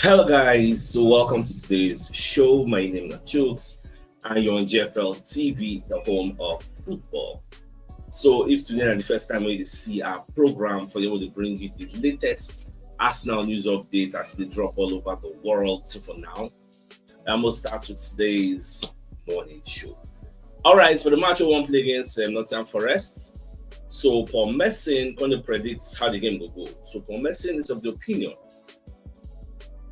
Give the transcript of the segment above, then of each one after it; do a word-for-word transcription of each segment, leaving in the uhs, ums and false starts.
Hello, guys. So, welcome to today's show. My name is Chooks, and you're on G F L T V, the home of football. So, if today is the first time you see our program, for you to bring you the latest Arsenal news updates as they drop all over the world. So, for now, I'm gonna start with today's morning show. All right, for the match we wan play against um, Nottingham Forest. So Paul Merson gonna predict how the game will go. So Paul Merson is of the opinion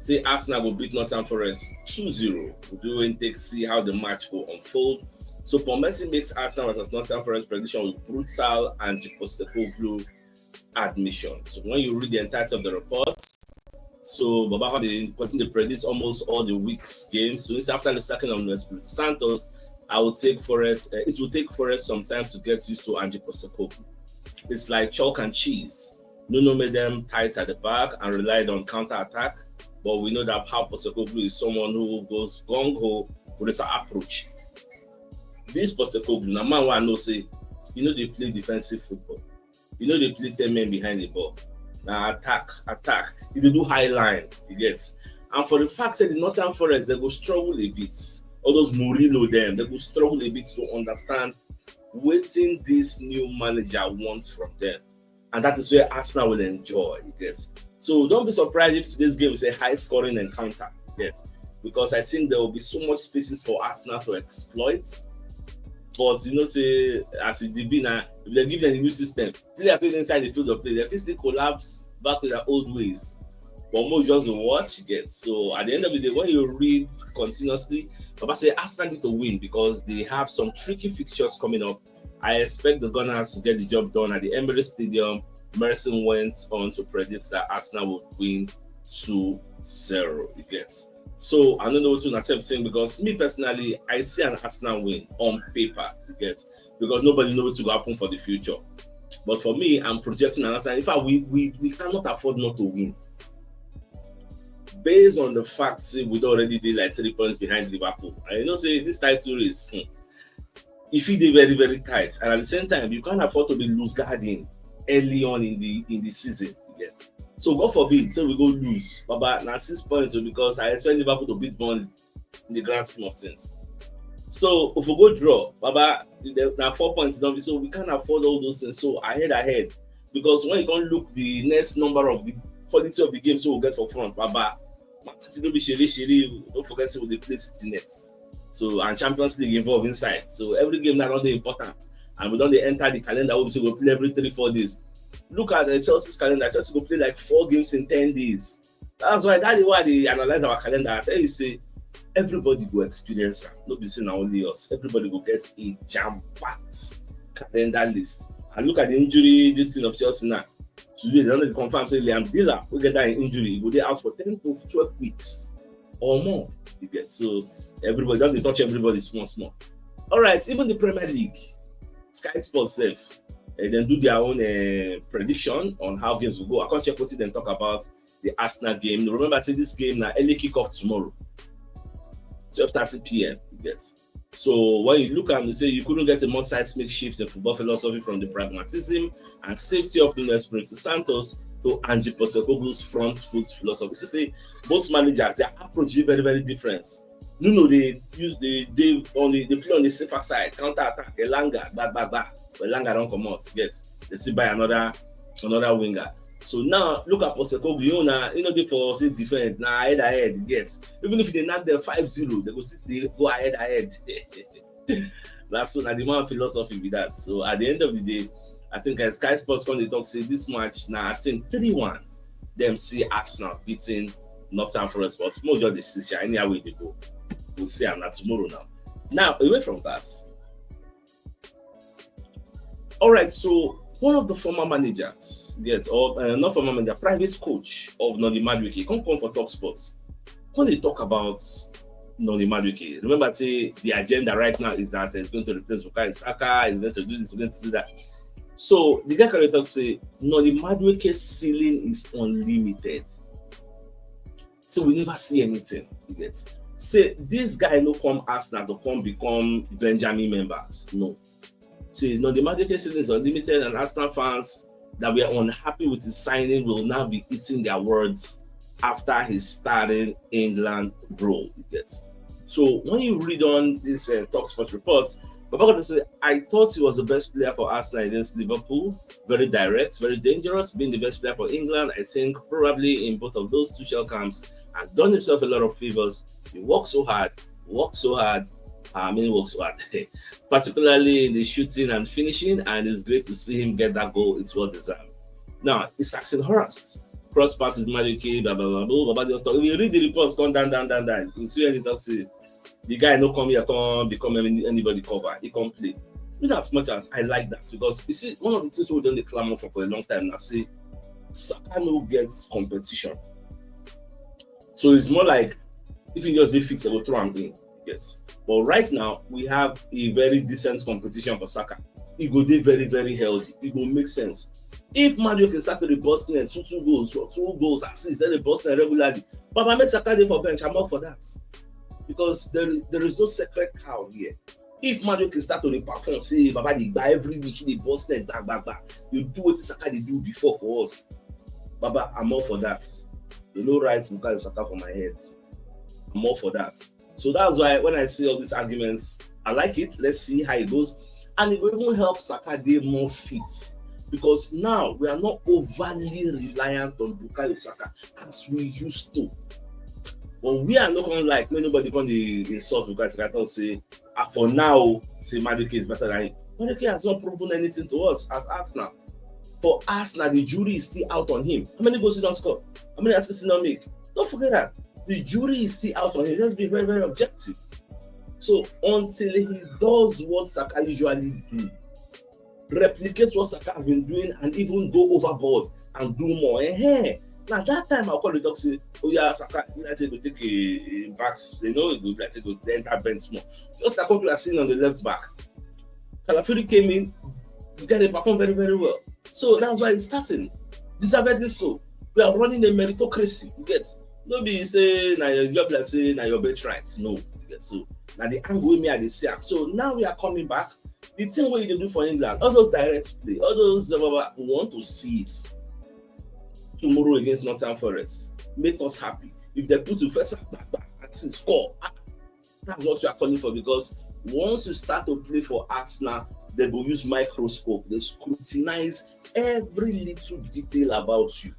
say Arsenal will beat Nottingham Forest two zero. We do and take see how the match will unfold. So Paul Merson makes Arsenal versus Nottingham Forest prediction with brutal and Postecoglou admission. So when you read the entirety of the report, so Baba how they continue to predict almost all the week's games. So it's after the sacking of Nuno Espirito Santos, I will take Forest. Uh, it will take Forest some time to get used to Ange Postecoglou. It's like chalk and cheese. Nuno made them tight at the back and relied on counter attack. But we know that how Postecoglou is someone who goes gung ho with his approach. This Postecoglou, na man wey I know say you know they play defensive football. You know they play ten men behind the ball. Na attack, attack. If they do high line, you get. And for the fact that the Nottingham Forest, they go struggle a bit. All those Murillo them, they go struggle a bit to understand wetin this new manager wants from them. And that is where Arsenal will enjoy, you get. So don't be surprised if today's game is a high scoring encounter, you get. Because I think there will be so much spaces for Arsenal to exploit. But you know, say as it be now, if they give them a new system, players wey dey inside the field of play, they fit still collapse back to their old ways. But more just to watch, you get. So at the end of the day, when you read continuously, Baba say Arsenal need to win because they have some tricky fixtures coming up. I expect the Gunners to get the job done at the Emirates Stadium. Merson went on to predict that Arsenal would win two zero, you get. So I don't know what to accept saying because me personally, I see an Arsenal win on paper, you get, because nobody knows what will happen for the future. But for me, I'm projecting an Arsenal. In fact, we, we, we cannot afford not to win. Based on the fact say we don already dey like three points behind Liverpool. And you know say this title race, hmm, e fit dey very, very tight. And at the same time, you can't afford to be lose guarding early on in the in the season. You get. So God forbid, say we go lose. Baba, na six points o, because I expect Liverpool to beat Burnley in the grand scheme of things. So if we go draw, Baba, na four points don be, so we can't afford all those things. So ahead, ahead, because when you come look the next number of the quality of the games we get for front, Baba, Man City no be shiri shiri. Don't forget say we dey play City next. So and Champions League involved inside. So every game now don dey important, and we don dey enter the calendar wey we say we go play every three four days. Look at the Chelsea's calendar. Chelsea go play like four games in ten days. That's why that is why I dey analyze our calendar. I tell you say everybody go experience am. No be say na only us. Everybody go get a jam-packed calendar list. And look at the injury this thing of Chelsea now. Today, they don dey confirm say Liam Delap wey get that injury, e go dey out for ten to twelve weeks or more. You get. So everybody don dey touch everybody small small. All right, even the Premier League, Sky Sports sef, eh, dem do their own eh, prediction on how games go go. I come check wetin dem talk about the Arsenal game. Remember say this game na early kick-off tomorrow, twelve thirty p.m. You get. So when you look at am, you say you couldn't get a more seismic shift in football philosophy from the pragmatism and safety of Nuno Espirito Santos to Ange Postecoglou's front foot philosophy. You see say both managers, their approach is very, very different. Nuno dey use dey dey on the dey play on the safer side, counter attack, Elanga, gba gba gba. But Elanga don comot, get, they still buy another another winger. So now look at Postecoglou, you know, na you know dey for say defend, na head ahead, get. Even if they knock them five zero, they go still dey go ahead ahead. That's so na the man philosophy be that. So at the end of the day, I think uh, Sky Sports come dey talk say this match na I think three one. Dem see Arsenal beating Nottingham Forest, but more just dey see sha anyhow wey dey go. We'll see am na tomorrow now. Now away from that. All right, so one of the former managers, yes, or uh, not former manager, private coach of Noni Madueke, come come for Talk Sports. Come dey talk about Noni Madueke. Remember, say the agenda right now is that he's going to replace Bukayo Saka, he's going to do this, he's going to do that. So the guy carry talk say Noni Madueke's ceiling is unlimited. So we never see anything. You get. Say this guy no come Arsenal to come become Benjamin members. No. Say Noni Madueke's ceiling is unlimited, and Arsenal fans that were unhappy with his signing will now be eating their words after his starting England role. You get? So when you read on this uh, Talksport report, Baba Godwin say, "I thought he was the best player for Arsenal against Liverpool. Very direct, very dangerous, being the best player for England, I think, probably in both of those Tuchel camps, and done himself a lot of favors. He worked so hard, worked so hard, I mean, worked so hard, particularly in the shooting and finishing, and it's great to see him get that goal. It's well deserved." Now, it's Saxon Horst. Cross pass is Madueke, blah, blah, blah, blah, blah, just talk. If you read the reports, come down, down, down, down. You see any talk say, "The guy no come here, come become any, anybody cover. He come play." In as much as I like that, because you see, one of the things we don dey clamor for for a long time now, say Saka no gets competition. So it's more like if he just dey fit, they go throw am in. Yes. But right now, we have a very decent competition for Saka. It go dey very, very healthy. It go make sense. If Madueke start to dey burst net, two, two goals, two goals, assists, then dey burst net regularly, Baba, make Saka dey for bench. I'm all for that. Because there, there is no sacred cow here. If Madueke start to dey perform, say, Baba, dey gba every week, dey burst net, gba, gba, gba. You do what Saka dey do before for us. Baba, I'm all for that. You know, right, Bukayo Saka for my head. I'm all for that. So that's why when I see all these arguments, I like it. Let's see how it goes. And it will even help Saka dey more fit, because now we are not overly reliant on Bukayo Saka as we used to. But we are not gonna, like, make nobody come dey insult Bukayo Saka, talk say, "Ah, for now, say Madueke is better than him." Madueke has not proven anything to us as Arsenal. For Arsenal, the jury is still out on him. How many goals he don score? How many assists he don make? Don't forget that. The jury is still out on him. Let's be very, very objective. So until he does what Saka usually do, replicate what Saka has been doing and even go overboard and do more, eh, eh, na that time I'll call the talk say, "Oh yeah, Saka, you like to go take a, a back, you know, go like to go enter bench more." Just like what we are seeing on the left back. Calafiori came in, the guy dey perform very, very well. So that's why he's starting. Deservedly so. We are running a meritocracy, you get? No be say na your job, like say na your birthright. No, you get? So na the angle wey me I dey see am. So now we are coming back. The thing wey you dey do for England, all those direct play, all those blah, blah, blah, we want to see it tomorrow against Nottingham Forest. Make us happy. If they put you first, back, back, and see score. Ah, that's what you are calling for, because once you start to play for Arsenal, they go use microscope. They scrutinize every little detail about you.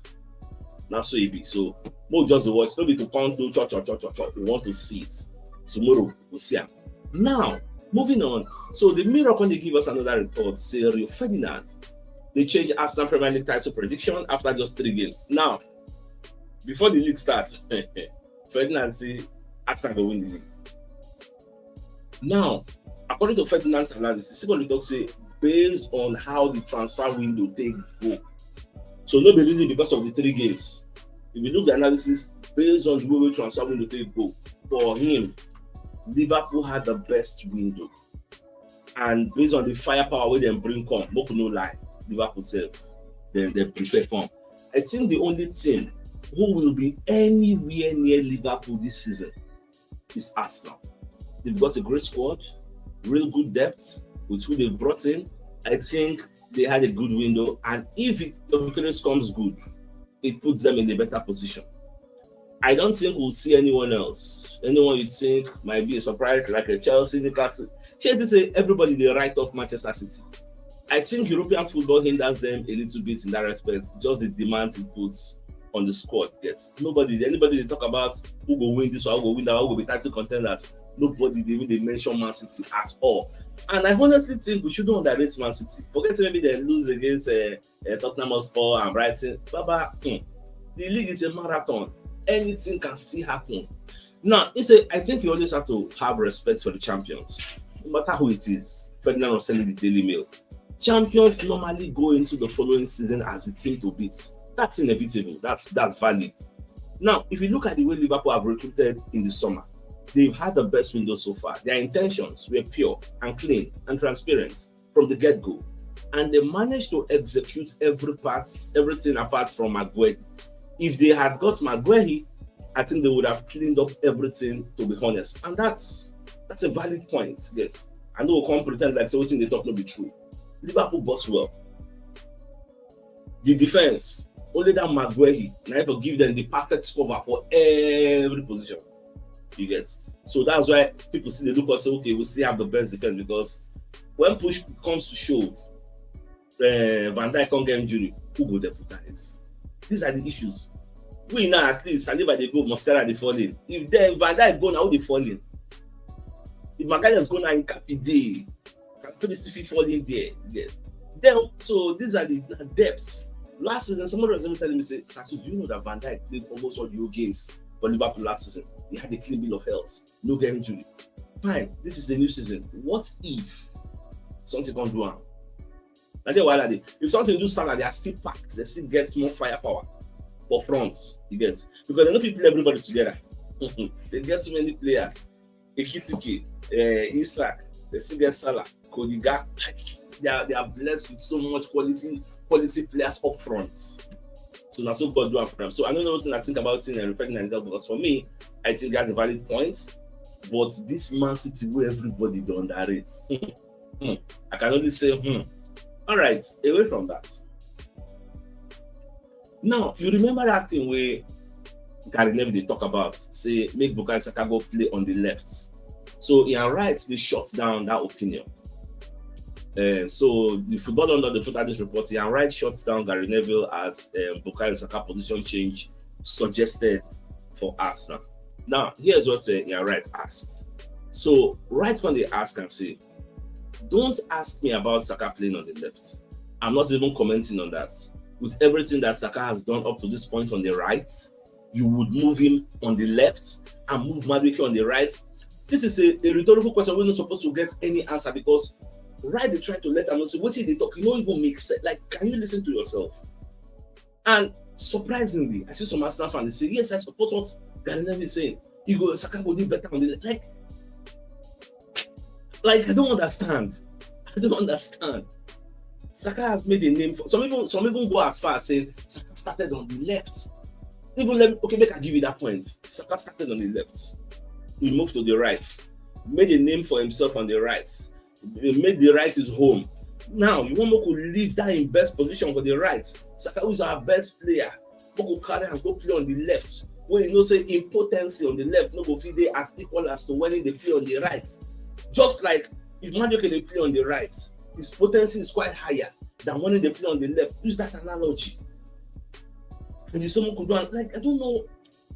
Now so e be. So, mo just dey watch. No be to come do cho, cho, cho, cho, cho. We want to see it. Tomorrow, we'll see am. Now, moving on. So the Mirror come dey give us another report. Say Rio Ferdinand, they change Arsenal Premier League title prediction after just three games. Now, before the league starts, Ferdinand say Arsenal go win the league. Now, according to Ferdinand's analysis, he come dey talk say, based on how the transfer window take go, so no be really because of the three games. If you look the analysis, based on the way wey transfer window take go, for him, Liverpool had the best window. And based on the firepower wey dem bring come, make we no lie, Liverpool sef, dem, dem prepare come. I think the only team who will be anywhere near Liverpool this season is Arsenal. They've got a great squad, real good depth with who they've brought in. I think they had a good window, and if Victor Gyökeres comes good, it puts them in a better position. I don't think we'll see anyone else. Anyone you think might be a surprise, like a Chelsea, Newcastle. Chelsea say everybody dey write off Manchester City. I think European football hinders them a little bit in that respect. Just the demands it puts on the squad. Yes, nobody, anybody dey talk about who go win this one, who go win that one, who go be title contenders, nobody dey even dey mention Man City at all. And I honestly think we shouldn't underrate Man City. Forget maybe they lose against uh, uh, Tottenham Hotspur and Brighton. Baba, hmm, the league is a marathon. Anything can still happen. Now, he say, I think you always have to have respect for the champions, no matter who it is. Ferdinand was telling the Daily Mail, champions normally go into the following season as the team to beat. That's inevitable. That's, that's valid. Now, if you look at the way Liverpool have recruited in the summer, they've had the best window so far. Their intentions were pure and clean and transparent from the get-go. And they managed to execute every part, everything apart from Maguire. If they had got Maguire, I think they would have cleaned up everything, to be honest. And that's, that's a valid point, yes. I no go come pretend like say wetin dey talk no be true. Liverpool bought well. The defense, Only that Maguire, na him for give them the perfect cover for every position. You get? So that's why people still dey look us say, "Okay, we still have the best defense," because when push comes to shove, uh, Van Dijk come get injury, who go deputize? These are the issues. We now, at least, Saliba dey go, Mascara dey fall in. If then Van Dijk go, now who dey fall in? If Magalhaes go, now Nketiah dey. Nketiah still fit fall in there. Yeah. Then, so these are the, na depths. Last season, somebody was even telling me, say, "Sasus, do you know that Van Dijk played almost all the whole games for Liverpool last season? He had a clean bill of health, no get injury." Fine, this is the new season. What if something come do am? Na there wahala dey. If something do Salah, they are still packed. They still get more firepower for front. You get? Because they no fit play everybody together. They get too many players. Ekitike, uh, Isak, they still get Salah, Cody Gakpo. They are, they are blessed with so much quality quality players up front. So na so God do am for them. So I don't know what I think about it and reflecting on that, because for me, I think that's a valid point. But this Man City wey everybody dey underrate, hmm, I can only say, hmm. All right, away from that. Now, you remember that thing wey Gary Neville dey talk about, say make Bukayo Saka go play on the left. So Ian Wright dey shut down that opinion. Uh, so the Football London dey put out this report. Ian Wright shuts down Gary Neville as, um, Bukayo Saka position change suggested for Arsenal. Now, here's what, uh, Ian Wright asked. So Wright, when they ask am, say, "Don't ask me about Saka playing on the left. I'm not even commenting on that. With everything that Saka has done up to this point on the right, you would move him on the left and move Madueke on the right?" This is a, a rhetorical question wey no suppose to get any answer, because Wright dey try to let am know say wetin dey talk, e no even make sense. Like, can you listen to yourself? And surprisingly, I see some Arsenal fans dey say, "Yes, I support what Gary Neville is saying. He go, Saka go do better on the left." Like, like, I don't understand. I don't understand. Saka has made a name for some people. Some people go as far as saying Saka started on the left. Even let me, okay, make I give you that point. Saka started on the left. He moved to the right, made a name for himself on the right. He made the right his home. Now you want make we leave that in best position for the right. Saka, who is our best player, make we carry am go play on the left, when you know say im potency on the left no go fit dey as equal as to when he dey play on the right. Just like if Madueke dey play on the right, his potency is quite higher than when he dey play on the left. Use that analogy. And you say make we do am, like, I don't know.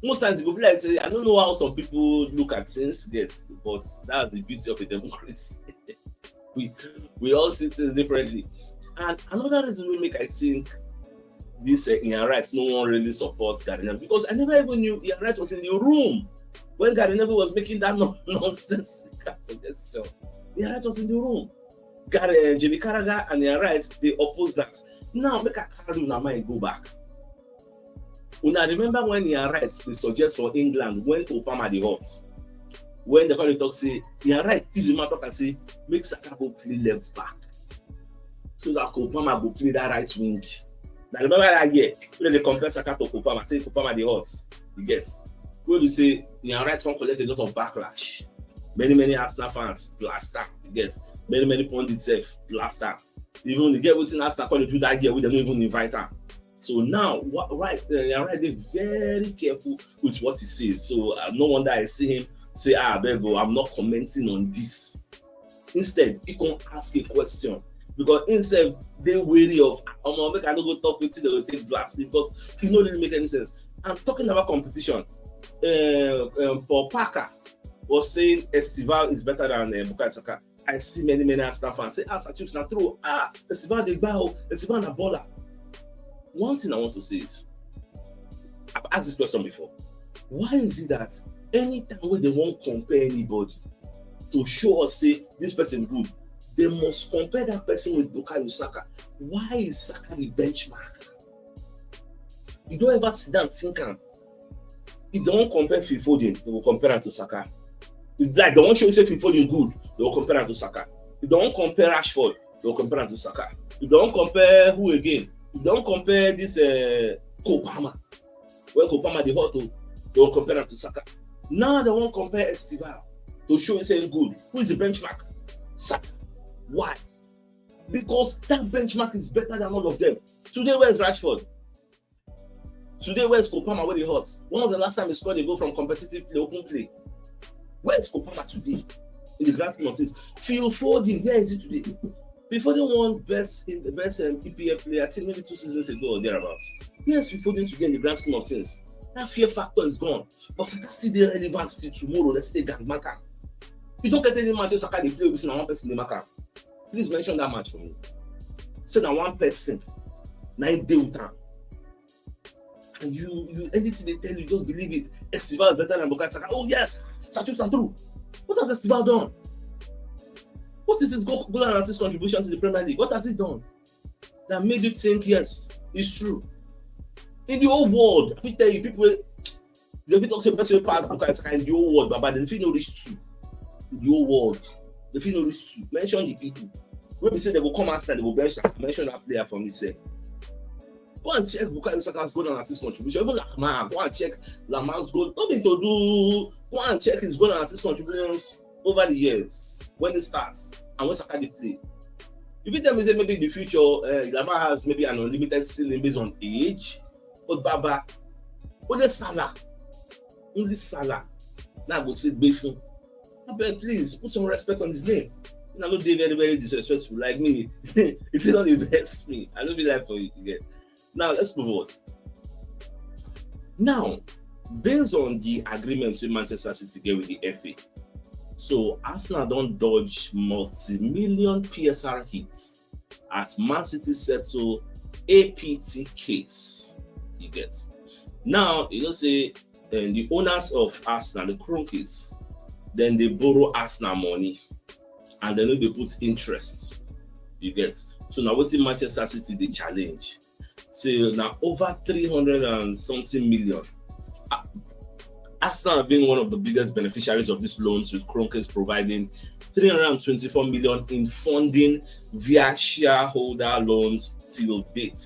Most times e go be like say, I don't know how some people look at things, get, but that's the beauty of a democracy. We we all see things differently. And another reason wey make I think this, uh, Ian Wright no wan really support Gary Neville, because I never even knew Ian Wright was in the room when Gary Neville was making that no- nonsense suggestion. Ian Wright was in the room. Gary, uh, Jamie Carragher and Ian Wright dey oppose that. Now make I carry una mind go back. Una remember when Ian Wright dey suggest for England when Cole Palmer dey hot? When dem come dey talk say, Ian Wright pidgin mouth talk am say make Saka go play left back so that Cole Palmer go play that right wing. Na remember that year wey dem dey compare Saka to Cole Palmer, say Cole Palmer dey hot. You get? Wey be say Ian Wright come collect a lot of backlash. Many, many Arsenal fans blast am. You get? Many, many pundits sef blast am. Even you get wetin Arsenal come dey do that year wey dem no even invite am. So now, wha- right, uh, Ian Wright dey very careful with what he says. So, uh, no wonder I see him say, "Ah, abeg o, I'm not commenting on this." Instead, he come ask a question, because himself dey wary of, "Omo, make I no go talk wetin dem go take blast me," because e no really make any sense. And talking about competition, uh, um, Paul Parker was saying Estival is better than, uh, Bukayo Saka. I see many, many Arsenal fans say, "Ah, Sachius, na true. Ah, Estival dey gba o. Estival na baller." One thing I want to say is, I've asked this question before. Why is it that anytime wey dem wan compare anybody to show us say this person good, they must compare that person with Bukayo Saka? Why is Saka the benchmark? You don ever sit down think am? If dem wan compare Phil Foden, dem go compare am to Saka. If, like, dem wan show you say Phil Foden good, dem go compare am to Saka. If dem wan compare Rashford, dem go compare am to Saka. If dem wan compare who again? If dem wan compare this, uh, Cole Palmer, when Cole Palmer dey hot o, dem go compare am to Saka. Now dem wan compare Estival to show you say him good. Who is the benchmark? Saka. Why? Because that benchmark is better than all of them. Today, where is Rashford? Today, where's Cole Palmer wey dey hot? When was the last time he scored a goal from competitive play, open play? Where's Cole Palmer today in the grand scheme of things? Phil Foden, where is he today? Phil Foden won best in the best um, E P L player, I think maybe two seasons ago or thereabouts. Where's Phil Foden today in the grand scheme of things? That fear factor is gone. But Saka still dey relevant till tomorrow. Let's say gang mark am. You don't get any match wey Saka dey play with na one person dey mark am. Please mention that match for me. Say na one person na him dey with am. And you, you anything they tell you, just believe it. Estival is better than Bukayo Saka. Oh yes, Satu Santru. What has Estival done? What is his goal, goal and assist contribution to the Premier League? What has he done that made you think yes, it's true? In the whole world, I fit tell you, people wey they fit talk say person wey pass Bukayo Saka in the whole world, but they fit no reach two. In the whole world, they fit no reach two. Mention the people. When we say they go come outside, they go bench Saka. Mention that player for me, sir. Go and check Bukayo Saka's goal and assist contribution. Even Lamar, go and check Lamar's goal. Nothing to do. Go and check his goal and assist contributions over the years when he starts and when Saka dey play. If you tell me say maybe in the future uh, Lamar has maybe an unlimited ceiling based on age, but Baba, only Salah, only Salah. Now go say Gbefun. Abeg, please put some respect on his name. I no dey very very disrespectful like me. It no dey vex me. I no be like for you again. Now let's move on. Now, based on the agreement with Manchester City get with the F A, so Arsenal don dodge multi-million P S R hits as Man City settle A P T case. You get now, you know say and the owners of Arsenal, the Kroenkes, then they borrow Arsenal money and they no dey put interest. You get so now wetin Manchester City dey challenge. So now over three hundred and something million. Arsenal being one of the biggest beneficiaries of these loans, with Kroenkes providing three hundred and twenty-four million in funding via shareholder loans till date.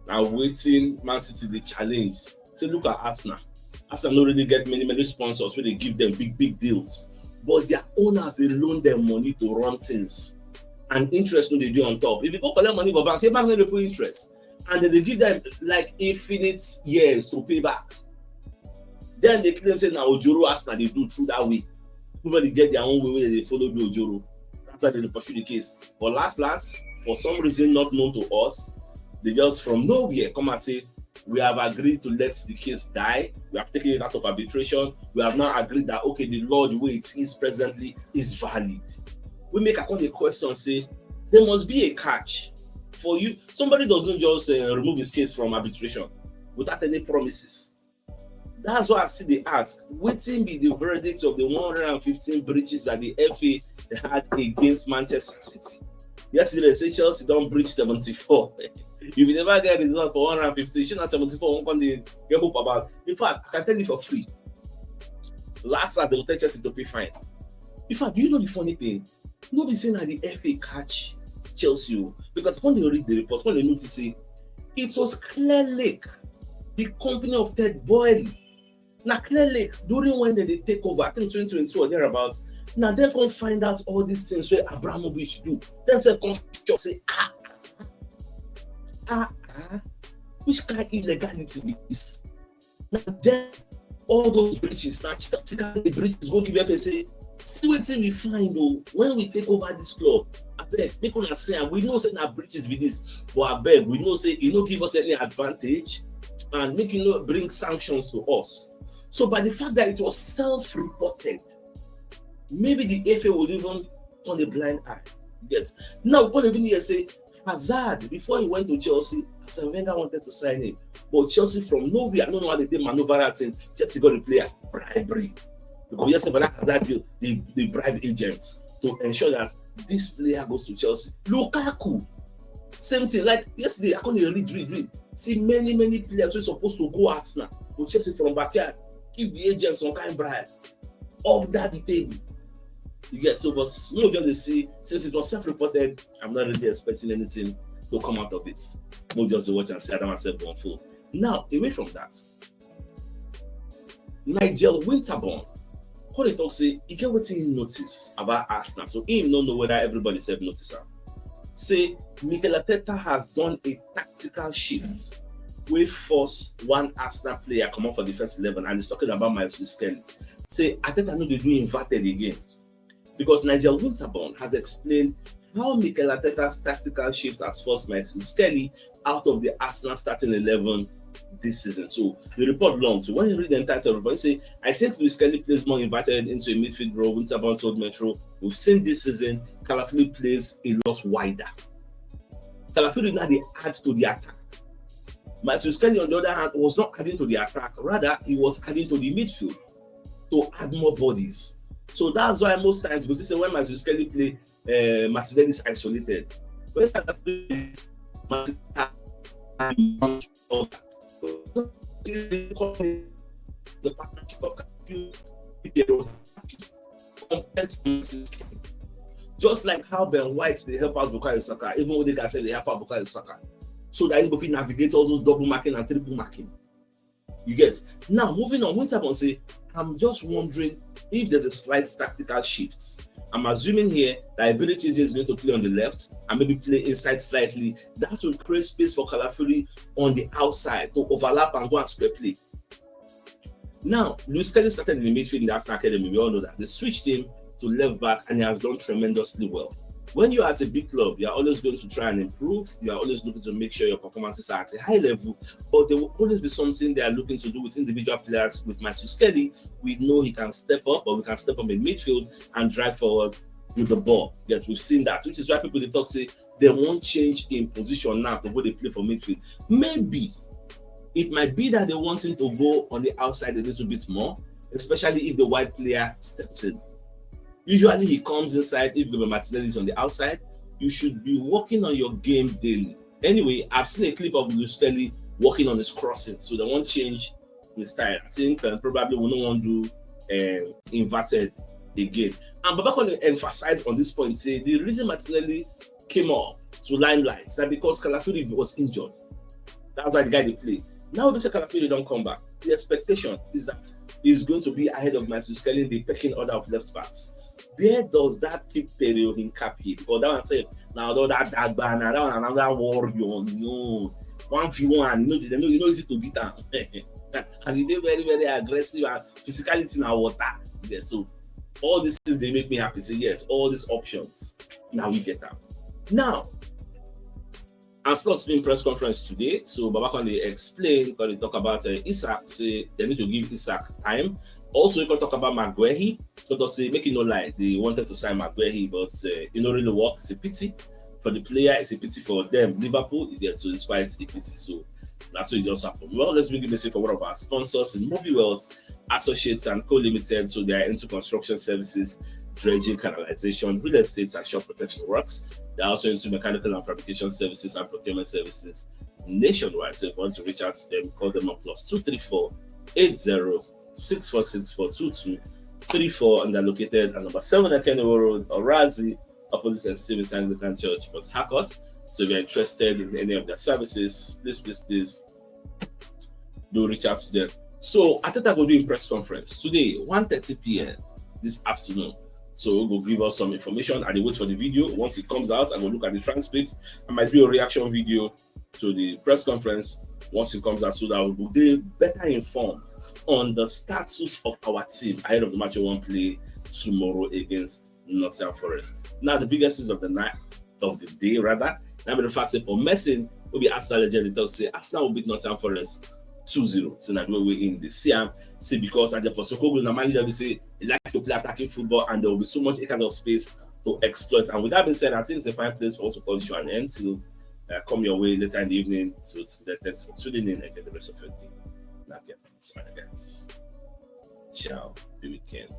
Na wetin Man City dey challenge. Say look at Arsenal. Arsenal no really get many many sponsors wey dey give them big big deals, but their owners dey loan them money to run things, and interest no dey dey on top. If you go collect money for bank, say bank no dey put interest, and dem dey give them like infinite years to pay back. Then they claim say na ojoro Arsenal dey do through that way. Everybody get their own way wey dem dey follow do ojoro. That's why dem dey pursue the case. But last last, for some reason not known to us, they just from nowhere come and say we have agreed to let the case die. We have taken it out of arbitration. We have now agreed that okay, the law the way it is presently is valid. We make a kind of question say there must be a catch for you. Somebody doesn't just uh, remove his case from arbitration without any promises. That's why I see the ask. Wetin be the verdict of the one hundred and fifteen breaches that the F A had against Manchester City? Yesterday, say Chelsea don breach seventy-four. If you never get result for one hundred and fifteen, shey na seventy-four one come dey get hope about. In fact, I can tell you for free. Last as they will tell Chelsea to pay fine. In fact, do you know the funny thing? No be say na the F A catch Chelsea o, because when they read the report, when they notice say it was Clear Lake, the company of Ted Boehly. Na Clear Lake during when they dey take over, I think twenty twenty-two or thereabouts. Na dem come find out all these things wey Abramovich do. Dem sef come shock say ah ah ah, which kind illegality be this? Na dem all those breaches, na Chelsea carry the breaches go give F A say see wetin we find o when we take over this club. Abeg make una see am, we know say na breaches be this, but abeg we know say e no give us any advantage and make e no bring sanctions to us. So by the fact that it was self-reported, maybe the F A would even turn a blind eye. Yes. Now we come even hear say Hazard, before he went to Chelsea, Arsene Wenger wanted to sign him, but Chelsea from nowhere, I don't know how they dey maneuver that thing. Chelsea got the player, bribery, because yes, but that Hazard deal, they they bribe agents to ensure that this player goes to Chelsea. Lukaku, same thing. Like yesterday, I couldn't read read read. See many many players wey supposed to go Arsenal, but Chelsea from backyard give the agents some kind bribe under the table. You get so, but no just dey see since it was self-reported, I'm not really expecting anything to come out of it. No just dey watch and see Adam and self go unfold. Now, away from that, Nigel Winterburn come dey talk say e get wetin he notice about Arsenal, so him no know whether everybody sef notice am. Say Mikel Arteta has done a tactical shift wey force one Arsenal player comot for the first eleven, and he's talking about Myles Skelly. Say Arteta no dey do inverted again, because Nigel Winterburn has explained how Mikel Arteta's tactical shift has forced Myles Skelly out of the Arsenal starting eleven this season. So the report long. So when you read the entire report, you say, "I think Luis Skelly plays more inverted into a midfield role." Winterburn told Metro, "We've seen this season, Calafiori plays a lot wider." Calafiori now dey add to the attack. Myles Skelly, on the other hand, was not adding to the attack. Rather, he was adding to the midfield to add more bodies. So that's why most times you see say when Myles Skelly play, uh, Martinelli is isolated. When Calafiori is, Martinelli has the partnership of Calafiori, compared to Myles Skelly. Just like how Ben White dey help out Bukayo Saka, even Odegaard sef dey help out Bukayo Saka, so that he go fit navigate all those double marking and triple marking. You get? Now, moving on, Winterburn say, "I'm just wondering if there's a slight tactical shift. I'm assuming here that Eberechi Eze is going to play on the left and maybe play inside slightly. That will create space for Calafiori on the outside to overlap and go and square play." Now, Luis Skelly started in the midfield in the Arsenal Academy. We all know that. They switched him to left back, and he has done tremendously well. When you are at a big club, you are always going to try and improve. You are always looking to make sure your performances are at a high level, but there will always be something they are looking to do with individual players. With Myles Skelly, we know he can step up, but we can step up in midfield and drive forward with the ball. Yes, we've seen that, which is why people dey talk say they wan change him position now to go dey play for midfield. Maybe it might be that they want him to go on the outside a little bit more, especially if the wide player steps in. Usually he comes inside if Gabriel Martinelli is on the outside. You should be working on your game daily. Anyway, I've seen a clip of Luis Skelly working on his crossing, so they wan change the style. I think, um, probably we no wan do, um, inverted again. And Baba Conde emphasize on this point, say the reason Martinelli came up to limelight na because Calafiori was injured. That's why the guy dey play. Now they say Calafiori don come back. The expectation is that he's going to be ahead of Myles Skelly in the pecking order of left backs. Where does that keep Pierre-Emerick Nketiah? Because that one sef, now that, that bad, now that one, another warrior on his own. One v one, you know, you know, you know, easy to beat am. And he dey very, very aggressive, and physicality na water. Yeah, so all these things dey make me happy. Say yes, all these options, now we get am. Now, and Slot doing press conference today, so Baba Conde explain, because they talk about, uh, Isak, say they need to give Isak time. Also, he can talk about Maguire. But say, make it no lie, they wanted to sign Maguire, but, uh, it no really work. It's a pity for the player. It's a pity for them. Liverpool, yeah, so it's quite a pity. So that's what it just happened. Well, let's begin message for one of our sponsors in Mobile Wealth Associates and Co Limited. So they are into construction services, dredging, canalization, real estate, and shore protection works. They're also into mechanical and fabrication services and procurement services nationwide. So if you want to reach out to them, call them on plus two three four eight zero six four six four two two three four, and they're located at number seven Akenewo Road, Orazi, opposite St. Stephen's Anglican Church, Port Harcourt. So if you're interested in any of their services, please, please, please do reach out to them. So Arteta go do him press conference today, one thirty p.m. this afternoon. So he go give us some information. I dey wait for the video. Once it comes out, I go look at the transcript. I might do a reaction video to the press conference once it comes out, so that we go dey better informed on the status of our team ahead of the match we wan play tomorrow against Nottingham Forest. Now, the biggest news of the night, of the day rather, na be the fact say Paul Merson, wey be Arsenal legend, dey talk say Arsenal will beat Nottingham Forest two zero. So na the way we in the see am. Say because Ange Postecoglou na manager wey say he like to play attacking football, and there will be so much acres of space to exploit. And with that being said, I think it's a fine place for us to call the show an end. So, uh, come your way later in the evening. So it's the thanks for tuning in and get the rest of your day. Love you, guys. Ciao. Happy weekend.